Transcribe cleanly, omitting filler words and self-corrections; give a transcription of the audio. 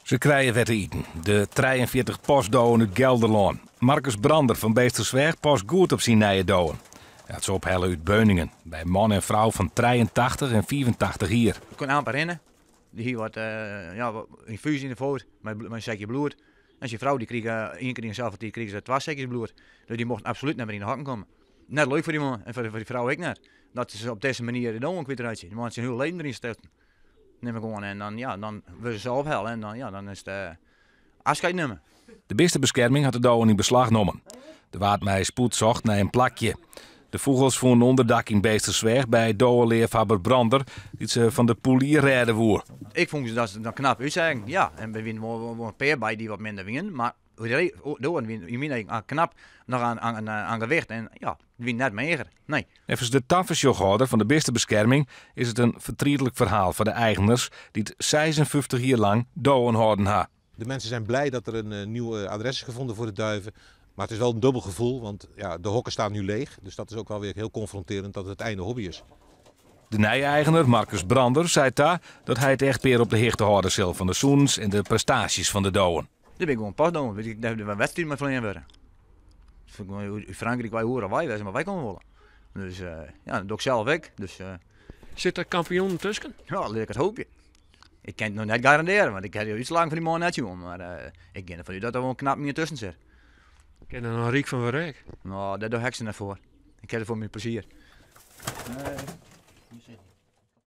Se krije wer te iten, de 43 postdowen út Gelderlân. Marcus Brander fan Beetstersweach past goed op syn nije dowen. Hy hat se ophelle út Beuningen, by man en frou fan 83 en 85 jier. Ik kon amper rinne. Dy hie wat ja, ynfús yn de foet mei in sekje bloed. En syn frou dy krige ien kear yn de safolle tiid krige se twa sekjes bloed. Dus dy mochten absolút net mear yn de hokken komme. Net leuk foar dy man en foar dy frou ek net. Dat se op dizze manier de dowen kwytreitsje. Dy man hat syn hiele leven deryn stutsen. Nim ik oan en dan, ja, dan wurde se ophelle en dan, ja, dan is it eh, afscheid nimme. De bistebeskerming hat de dowen yn beslach nommen. Der waard mei spoed socht nei in plakje. De fûgels fûnen ûnderdak yn Beetstersweach by doweleafhawwer Brander, dy't se fan de poelier rêde woe. Ik fûn se dat se der knap útseagen, ja. En der wienen wol wol in pear by dy't wat minder wienen, mar de oaren wienen yn myn eagen knap noch aan gewicht en ja, wienen net meager, nee. Neffens de tafersjochhâlder fan de bistebeskerming is it in fertrietlik ferhaal foar de eigeners dy't 56 jier lang dowen hâlden ha. De mensen zijn blij dat er een eh, nieuw eh, adres is gevonden voor de duiven. Maar het is wel een dubbel gevoel, want ja, de hokken staan nu leeg. Dus dat is ook wel weer heel confronterend dat het het einde hobby is. De nije eigener, Marcus Brander, sei ta dat hy it echtpear op de hichte hâlde sil fan de sûnens en de prestaasjes fan de dowen. Dit binne gewoan postdowen, weet ik, dêr wedstriid mei flean wurde. Ut Frankryk wei oeral wei wêze, mar wy komme wolle. Dus uh, ja, dat doch ik self ek. Dus, uh, Sit der kampioenen tusken? Ja, lit ik it hoopje. Ik kin it noch net garandearje, want ik ha de útslaggen fan dy man net sjoen. Mar uh, ik gean derfan út dat der wol in knap ien tusken sit. Kin der noch ryk fan wurde ek? No, dêr doch ik se net foar. Ik ha it foar myn plezier. Nee.